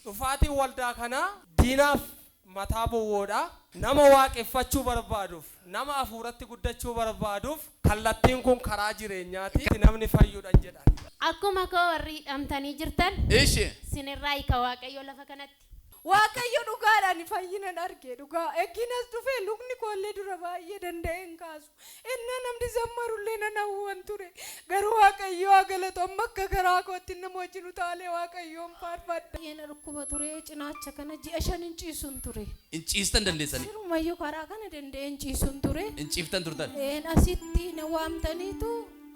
Dhufaatiin waldaa kanaa diinaaf mataa bowwoodha. Nama waaqeffachuu barbaaduuf, nama hafuuratti guddachuu barbaaduuf kallattiin kun karaa jireenyaati. Namni fayyuudhaan jedhan. Akkuma koo warri hidhamtanii jirtan Ishi. sinirraa hiika Waaqayyo lafa kanatti. Waaqayyo dhugaadhaan fayyinan arge dhugaa eegginas dhufee lukni koollee dura baay'ee danda'e hin kaasu. Innaa namni zammarullee nan hawwan ture. Garuu Waaqayyo haa galatu amma akka garaa kootti nama wajjin utaalee Waaqayyoon faarfadha. Baay'ee na dhukkuba ture cinaacha kana ji'a 5 hin ciisun ture. Hin ciistan dandeessanii. Sirumayyuu karaa kana danda'ee hin ciisun ture. Hin ciiftan turtan. Een asitti na waamtaniitu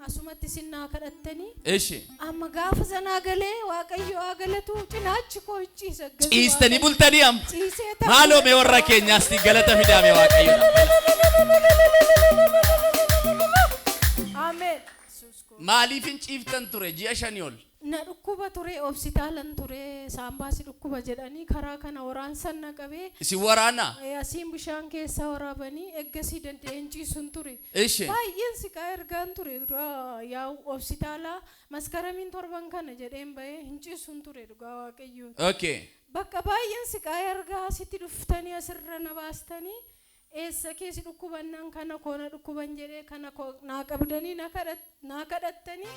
asumatti isin naa kadhattanii. Ishi. Amma gaafa sanaa galee Waaqayyo haa galatu cinaachi koo hin ciisa. Aggasii Ciistanii Waaqayyo. bultanii amma. Ciisee taa'ee. Maaloo mee warra keenyaasti galata fidaame Waaqayyoodha. Ameen. Maaliif hin ciiftan ture ji'a 5 ol? Na dhukkuba ture obsitaalan ture saambaasi dhukkuba jedhanii karaa kana waraansan na qabee. Isin waraana? Asiin bishaan keessaa waraabanii eggasii danda'een ciisun ture. Ishi. Baay'een siqaa ergaan ture dura yaa'u obsitaalaa maskaramiin torban kana jedheen bahee hin ciisun ture dhugaa Waaqayyooti. Okay. Bakka baay'een siqaa ergaa asitti dhuftanii asirra na baastanii eessa keessi dhukkubannaan kana koo na dhukkuban jedhee kana koo naa qabdanii naa kadhattanii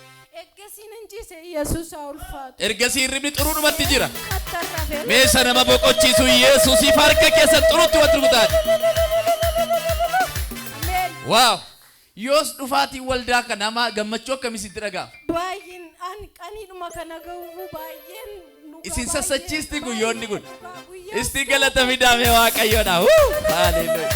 ergasii nan ciise Yesuus haa ulfaatu. Ergasii hirribni xuruudhumatti jira. Attarrafe. Meeshaa nama boqochiisu Yesuusiif harka keessan xuruutti walitti rukutaa. Ameen. Waaw. Yoos dhufaatiin waldaa kana nama gammachuu akkamii sitti dhaga'ama? Baay'een an qaniidhuma kana ga'uu baay'een dhugaa Isin baay'ee sassachiisti guyyoonni kun. dhugaa guyyaa Isti galata fidaame Waaqayyoodha. Wuu! Haleluuyaa.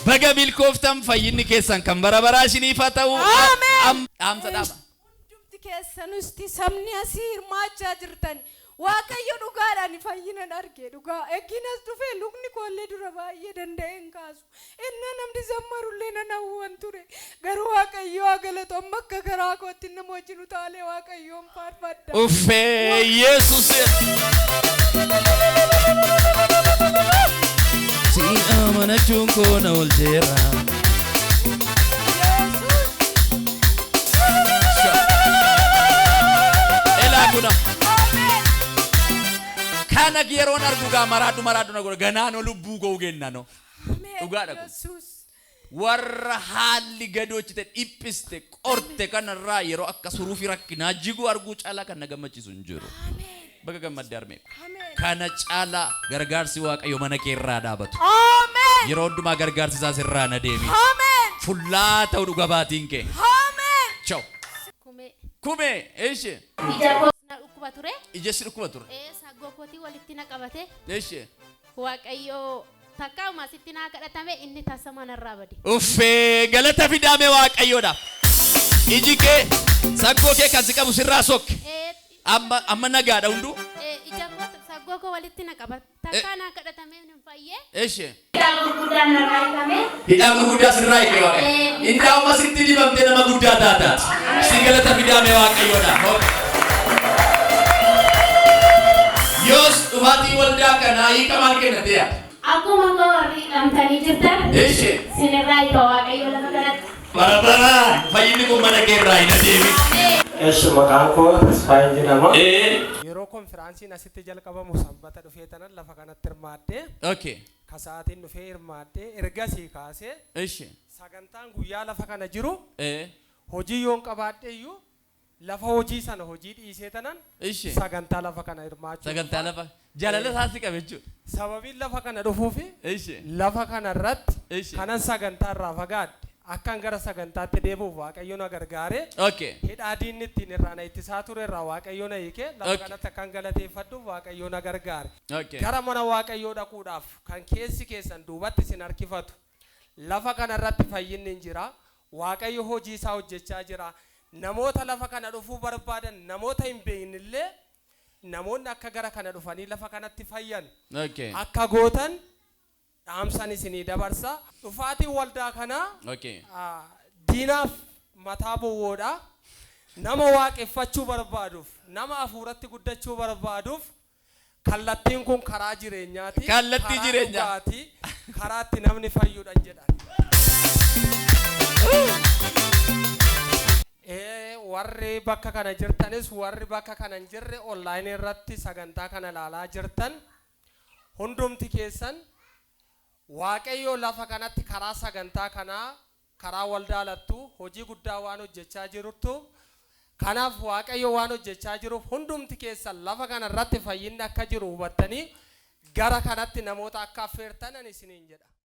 Baga milkooftan fayyinni keessan kan bara baraa isiniif haa ta'u. Ameen. Dhaamsa dhaama. Hundumti keessanusti sabni asii hirmaachaa jirtan Waaqayyo dhugaadhaan fayyinan arge dhugaa eegginas dhufee lukni koollee dura baay'ee danda'e hin kaasu. Innaa namni zammarullee nan hawwan ture. Garuu Waaqayyo haa galatu amma akka garaa kootti nama wajjin utaalee Waaqayyoon faarfadha. Uffee Yesuus. Si amanachuun koo na oolcheera. Elaa kuna. Kana yeroon argu gaa maraadhu maraadhu na godha ganaanoo lubbuu ga'u gennano. Dhugaadha kun. Yesuus. Warra haalli gadoochite dhiphiste qorte kanarraa yeroo akka suruufi rakkinaa jiguu arguu caalaa kan na gammachiisu hin jiru. Baga gammadde harmee. Kana caalaa gargaarsi Waaqayyo mana kee irraa dhaabatu. Ameen. Yeroo hundumaa gargaarsi isaas irraa na deemi. Ameen. Fullaa ta'u dhuga baatiin kee. Ameen. Ciao. Kumee. Kumee eeshe. Ija koo na dhukkuba ture. Ija si dhukkuba ture. Saggoo kootii walitti na qabate. Eeshe. Waaqayyo takkauma sitti naa kadhatame inni tasa manarraa bade. Uffee galata fidaame Waaqayyoodhaaf. Iji kee saggoo kee kan si qabu sirraa sokke. Amma amma nagaadha hunduu. Ija koo saggoo koo walitti na qaba. Takkaa naa kadhatame hin fayyee. Eeshe. Hidhaa gurguddaan narraa hiikame. Hidhaa gurguddaa sirraa hiike Waaqayyo. Indaa'uma sitti dibamtee nama guddaa taataati. Si galata fidaame Waaqayyoodhaaf. Yoos dhufaatii waldaa kanaa hiika maal kennatee yaada? Akkuma koo warri hidhamtanii jirtan. Eeshe. Sinirraa hiika Waaqayyo lafa kanatti. Bara baraan fayyinni kun mana kee irraa hin adeemin. Eeshe maqaan koo Tasfaayeen jedhama. Yeroo konfiraansiin asitti jalqabamu sanbata dhufee tanan lafa kanatti hirmaaddee. Okay. Kasaatiin dhufee hirmaaddee ergasii kaasee. Eeshe. Sagantaan guyyaa lafa kana jiru. Hojii yoon qabaadhe iyyuu lafa hojii sana hojii dhiisee tanan. Eeshe. Sagantaa lafa kana hirmaachuu. Sagantaa lafa jaalala isaas qabe jechuudha. Sababiin lafa kana dhufuufi. Eeshe. Lafa kana irratti. Eeshe. Kanan sagantaa irraa fagaadhe. Akkan gara sagantaatti deebi'uuf Waaqayyo na gargaare. Okay. Hidhaa diinni ittiin irraa na ittisaa ture irraa Waaqayyo na hiike. Lafa kanatti akkan galateeffadhuuf Waaqayyo na gargaare. Okay. Gara mana Waaqayyoo dhaquudhaaf kan keessi keessan duubatti isin harkifatu. Lafa kana irratti fayyinni hin jira. Waaqayyo hojii isaa hojjechaa jira. Namoota lafa kana dhufuu barbaadan namoota hin beeknillee namoonni akka gara kana dhufanii lafa kanatti fayyan. Okay. Akka gootan dhaamsan isinii dabarsa. Dhufaatiin waldaa kanaa Okay. diinaaf mataa bowwoodha. Nama waaqeffachuu barbaaduuf, nama hafuuratti guddachuu barbaaduuf kallattiin kun karaa jireenyaati. Kallattii Karaa jireenyaa. dhugaati. Karaa itti namni fayyuudhaan jedhan. warri bakka kana jirtanis warri bakka kana hin jirre online irratti sagantaa kana ilaalaa jirtan hundumti keessan, Waaqayyo lafa kanatti karaa sagantaa kanaa, karaa waldaa lattuu hojii guddaa waan hojjechaa jirtu, kanaaf Waaqayyo waan hojjechaa jiruuf hundumti keessan lafa kana irratti fayyinni akka jiru hubattanii gara kanatti namoota akka affeertan ani isiniin jedha.